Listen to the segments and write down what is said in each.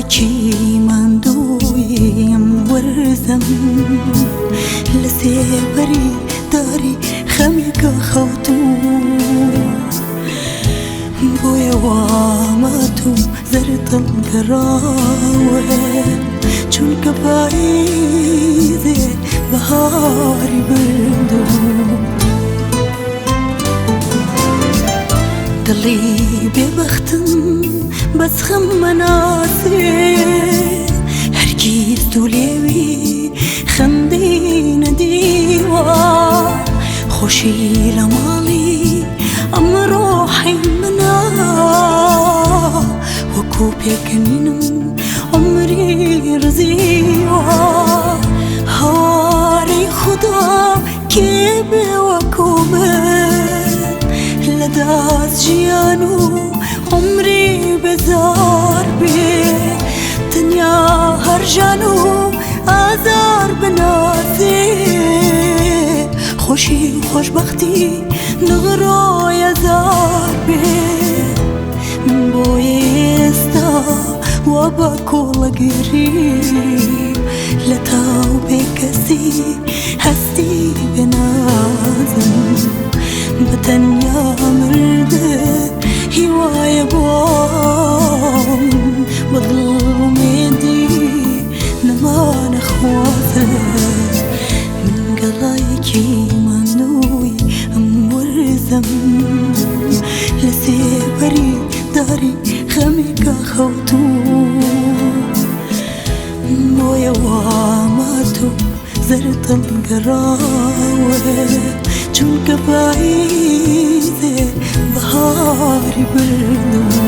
گەڵایەکی ماندوویم وەرزم لە سێبەری داری خەمێکە خەوتوو بۆیە واماتوم زەردڵ گەڕاوە چونکە پاییزێ بەهاری بردوو دڵی بێبەختم بەس خەم مەناسێ هەرگیز دوو لێوی خەندەی نەدیوە خۆشی لە ماڵی ئەم ڕۆحی منە وەکو پێکەنینم عمری ڕزیوە هاواری خودا کێ بێ وەکو من لە داست ژیان و عمری بێزار بێ تەنیا هەرژان و ئازار بناسێ خۆشی و خۆشبەختی نغرۆیە زار بێ من بۆ ئێستا وا بە کۆڵەگری لە تاو بێکەسی هەستی بێنازم بە تەنیا مردن هیوایە بۆم بە دڵ ئومێدی نەمانە خوازم من گەڵایەکی ماندووی ئەم وەرزم لە سێبەری داری خەمێکە خەوتوو بۆیە وامات و زەردڵ گەڕاوە چونکە پاییزێ بەهاری بردوو.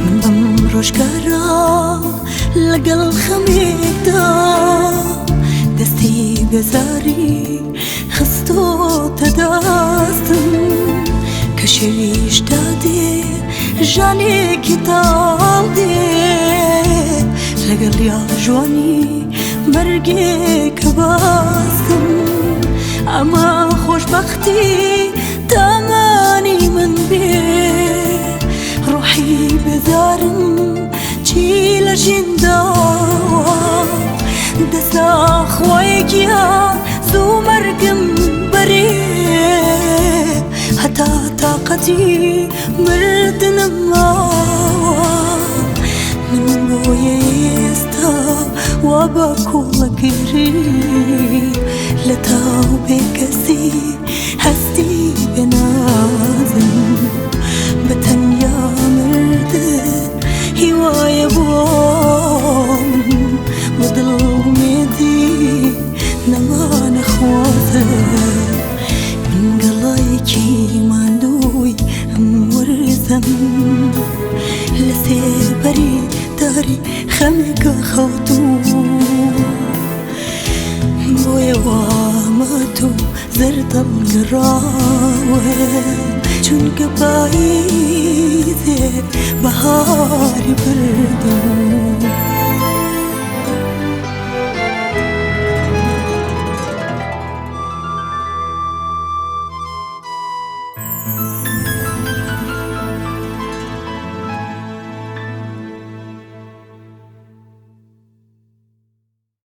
من بەم ڕۆژگارە لەگەڵ خەمێکدا دەستی بێزاری خستۆتە دەستم کە شەویش دادێ ژانێکی تاڵ دێ لەگەڵ یا ژوانی مەرگێکە باستم ئەمە خۆشبەختی تامانی من بێ ڕۆحی بێزارم چی لە ژینداوە دەسا خوای گیان زوو مەرگم بەرێ هەتا تاقەتی مردنم ماوە من بۆیە ئێستا وا بە کۆڵەگری لە تاو بێکەسی هەستی بێنازم بە تەنیا مردن هیوایە بۆ من بە دڵ ئومێدی نەمانە خوازم من گەڵایەکی ماندووی ئەم وەرزم لە سێبەری داری خەمێکە خەوتوو بۆیە وامات و زەردڵ گەڕاوە چونکە پاییزێ بەهاری بردوو.